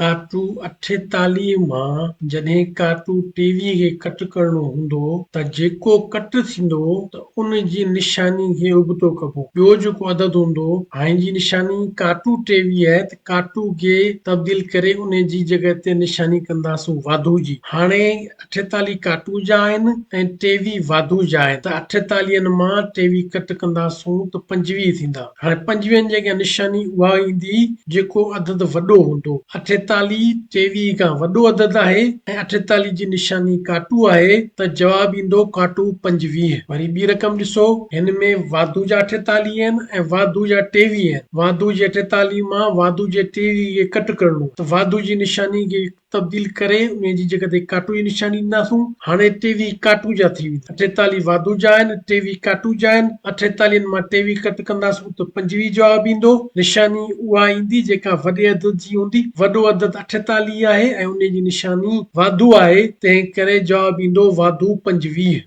ڪاٽو 48 مان جڏهن ڪاٽو 23 کي ڪٽ ڪرڻو هوندو ته جيڪو ڪٽ ٿيندو ته ان جي نشاني کي ابتو ڪبو. ٻيو جيڪو عدد هوندو هاڻي جي نشاني ڪاٽو 23 آهي ته ڪاٽو کي تبديل ڪري ان جي جڳهه تي نشاني ڪنداسون واڌو جي. هاڻي 48 ڪاٽو جا آهن ۽ 23 واڌو جا آهن ته اٺيتاليهن مان 23 ڪٽ ڪنداسون ته 25 ٿيندا. هاڻي پنجويهن جي اڳيان نشاني اها ايندي جيڪو عدد وڏو هوندو. 48 23 کان وڏو عدد آهي ۽ 48 جي نشاني ڪاٽو آهي ته جواب ايندو ڪاٽو 25. وري ٻي رقم ڏسو هن ۾ واڌو جا 48 آهن ۽ واڌو جا 23 آهن. واڌو جي 48 مان واڌو جي 23 کي ڪٽ ڪرڻو ته واڌو جي نشاني کي تبديل ڪري انهي جي جڳهه تي ڪاٽو جي نشاني ڏينداسون. هاڻي 23 ڪاٽو جا ٿي ويندا. 48 واڌو جا آهن، 23 ڪاٽو جا آهن. اٺيتاليهن مان 23 ڪٽ ڪنداسون ته 25 جواب ايندو. نشاني اها ايندي جيڪا وڏي عدد جي هوندي. وڏو عدد 48 آهي ۽ انهي جي نشاني واڌو آهي، تنهن ڪري جواب ايندو واڌو 25.